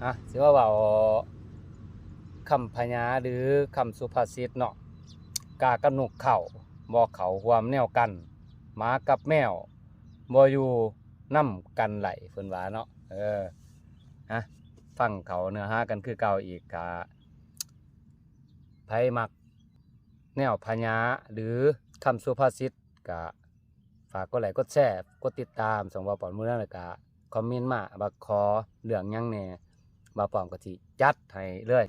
ອ່ະ ຊິມາເວົ້າຄຳພະຍາ ຫຼື ຄຳສຸພາສິດເນາະ, ກາກັບນົກເຂົ້າບໍ່ເຂົ້າຮ່ວມແນວກັນ, ໝາກັບແມວບໍ່ຢູ່ນຳກັນໄຫຼ ເພິ່ນວ່າເນາະ. ເອີ ອ່ະ ຟັງເຂົ້າເນື້ອຫາກັນຄືເກົ່າອີກ. ກະ ໃຜມັກແນວພະຍາ ຫຼື ຄຳສຸພາສິດ ກະຝາກກົດໄລ ກົດແຊ ກົດຕິດຕາມຊ່ອງບ່າວປ້ອມ ແລ້ວກະຄອມເມັນມາວ່າຂໍເລື່ອງຫຍັງແດ່ ບ່າວປ້ອມກໍຊິຈັດໃຫ້ເລີຍ.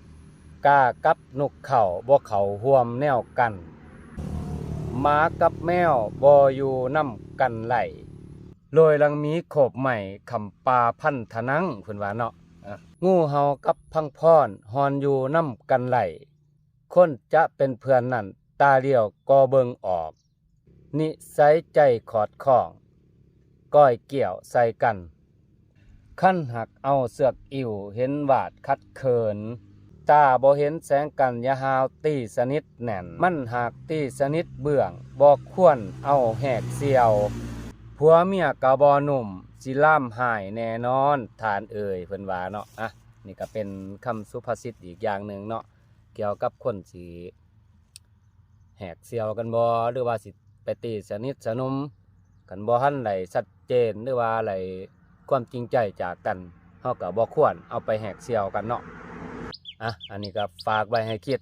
ກາກັບນົກເຂົ້າບໍ່ເຂົ້າຮ່ວມແນວກັນ, ໝາກັບແມວບໍ່ຢູ່ນຳກັນໄຫຼ, ໂລຍຫຼັງໝີໂຄບໄມ້ ຄຳປ່າພັນທະນັງ ເພິ່ນວ່າເນາະ. ອ່ະ ງູເຫົ່າກັບພັງພອນ ຮ່ອນຢູ່ນຳກັນໄຫຼ, ຄົນຈະເປັນເພື່ອນນັ້ນ ຕາຫຼຽວກໍເບິ່ງອອກ, ນິໄສໃຈຂອດຂ້ອງ ກ້ອຍກ່ຽວໃສ່ກັນ. ຄັນຫາກເອົາເຊືອກອິ້ວ ເຫັນຫວາດຂັດເຂີນ, ຕາບໍ່ເຫັນແສງກັນ ຢ່າຫາວຕີສະໜິດແໜ້ນ, ມັນຫາກຕີສະໜິດເບື້ອງ ບໍ່ຄວນເອົາແຫກສ່ຽວ, ຜົວເມຍກໍບໍ່ໜຸ່ມ ຊິລາມຫາຍແນ່ນອນ ທ່ານເອີຍ ເພິ່ນວ່າເນາະ. ອ່ະ ນີ້ກໍເປັນຄຳສຸພາສິດອີກຢ່າງໜຶ່ງເນາະ ກ່ຽວກັບຄົນທີ່ແຫກສ່ຽວກັນບໍ່ ຫຼືວ່າຊິໄປຕີສະໜິດສະໜຸມ ຄັນບໍ່ທັນໄດ້ຊັດເຈນ ຫຼືວ່າໄດ້ຄວາມຈິງໃຈຈາກກັນ ເຮົາກໍບໍ່ຄວນເອົາໄປແຫກສ່ຽວກັນເນາະ. ອ່ະ ອັນນີ້ກໍຝາກໄວ້ໃຫ້ຄິດ